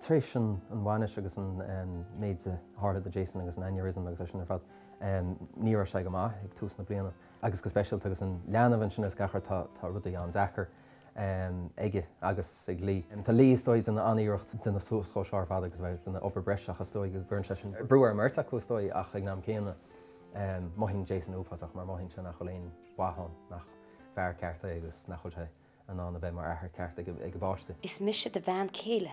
Tar éis an bhainis agus an méid a tharla do Jason agus an aneurysm agus é sin ar fad, ní raibh sé go maith ag tús na bliana. Agus go speisialta agus an leanbh ansin agus gach rud, tá rudaí an-deacair aige agus ag Lee. Tá Lee is dóigh ag déanamh an-iarracht déanamh suas dhó seo ar fad agus a bheith ag déanamh obair breise ach is dóigh go gcuireann sé sin brú ar an mbeirt acu is dóigh ach ag an am céanna mothaíonn Jason uafásach mar mothaíonn sé nach bhfuil aon mhaith ann, nach fear ceart é agus nach bhfuil sé in ann a bheith mar athair ceart ag an bpáiste. Is mise do bhean chéile.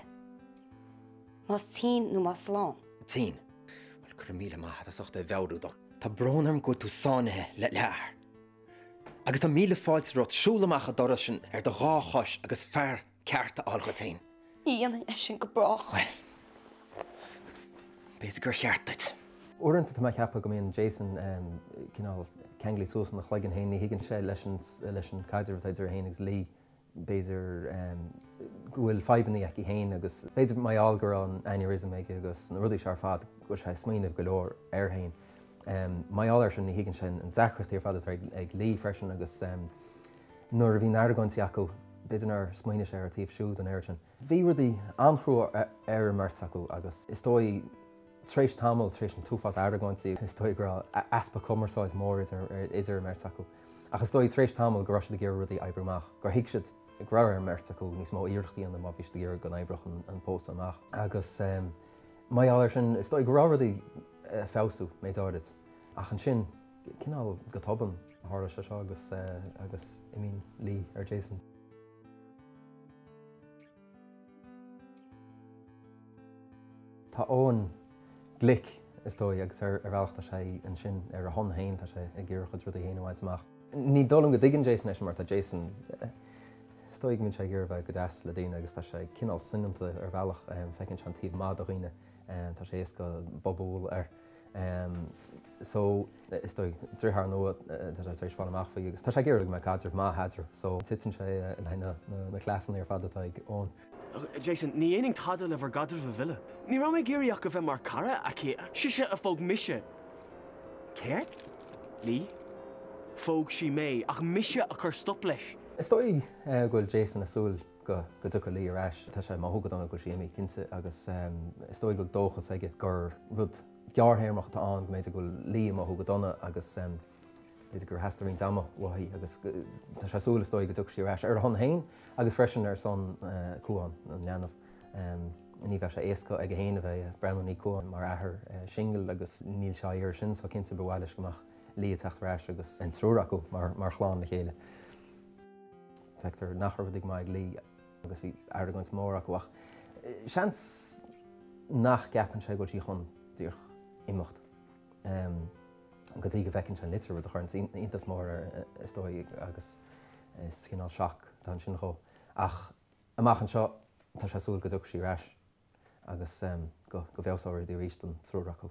Más tinn nó más slán. Tinn? Bhuel, go raibh míle maith agat as ucht é a mheabhrú dom. Tá brón orm go bhfuil tú sáinnithe le leathathar. Agus tá míle fáilte romhat siúl amach an doras sin ar do dhá chois agus fear ceart a fháil dhuit féin. Ní dhéanfainn é sin go brách. Bhuel, b'fhéidir gur cheart duit. Uaireanta tá mé ag ceapadh go mbíonn Jason cineál ceanglaithe suas ina chloigeann féin, ní thuigeann sé leis an leis an caidreamh atá idir é féin agus Lee, b'fhéidir go bhfuil fadhbanna aici féin agus b'fhéidir mar gheall go raibh an aneurysm aige agus na rudaí seo ar fad go bhfuil sé ag smaoineamh go leor air féin. Mar gheall air sin ní thuigeann sé an deacrachtaí ar fad atá ag Lee freisin agus nuair a bhí na argóintí acu b'fhéidir nár smaoinigh sé ar a taobh siúd an oiread sin. Bhí rudaí an-chrua ar an mbeirt acu agus is dóigh tar éis tamaill, tar éis an t-uafás argóintí, is dóigh go raibh easpa cumarsáid mór idir an mbeirt acu. Ach is dóigh tar éis tamaill go raibh siad ag iarraidh rudaí a oibriú amach, gur thuig siad go raibh ar an mbeirt acu níos mó iarracht a dhéanamh má bhí siad ag iarraidh go n-oibreodh an pósadh amach. Agus mar gheall air sin, is dóigh go raibh rudaí ag feabhsú, méid áirid. Ach ansin, cineál go tobann, tharla sé seo agus agus imíonn Lee ar Jason. Tá Eoin glic, is dóigh, agus ar bhealach tá sé ansin ar a shon féin, tá sé ag iarraidh a chuid rudaí féin a bhaint amach. Ní dóigh liom go dtuigeann Jason é sin mar tá Jason, is dóigh go mbíonn sé ag iarraidh bheith go deas le daoine agus tá sé cineál soineanta ar bhealach, feiceann sé an taobh maith de dhaoine, tá sé éasca bob a bhualadh air. So, is dóigh, deartháir nua tá sé tar éis fáil amach faoi agus tá sé ag iarraidh go mbeadh caidreamh maith eatarthu so titeann sé le haghaidh na cleasanna ar fad atá ag Eoin. Jason, ní dhéanfainn tada le bhur gcaidreamh a mhilleadh. Ní raibh mé ag iarraidh ach a bheith mar cara aici. Sise a phóg mise. Céard? Lee? Phóg sí mé, ach mise a chuir stop leis. Is dóigh go bhfuil Jason ag súil go dtiocfaidh Lee ar ais. Tá sé ag mothú go dona go bhfuil sí imithe, cinnte, agus is dóigh go bhfuil dóchas aige gur rud gearrthéarmach atá ann, go mb'fhéidir go bhfuil Lee ag mothú go dona agus b'fhéidir gur theastaigh roinnt ama uaithi agus tá sé ag súil, is dóigh, go dtiocfaidh sí ar ais ar a shon féin agus freisin ar son Cuán, an leanbh. Ní bheadh sé éasca aige féin a bheith ag breathnú ar Cuán mar athair singil agus níl sé á iarraidh sin so cinnte ba mhaith leis go mbeadh Lee ag teacht ar ais agus an triúr acu mar chlann le chéile. Feictear nach raibh rudaí go maith ag Lee agus bhí argóint mór acu ach seans nach gceapann sé go bhfuil sí chun díreach imeacht go dtí go bhfeiceann sé an litir, rud a chuireann iontas mór air is dóigh agus is cineál shock atá ansin dhó. Ach amach anseo tá sé ag súil go dtiocfaidh sí ar ais agus go bhfeabhsóidh rudaí arís don triúr acu.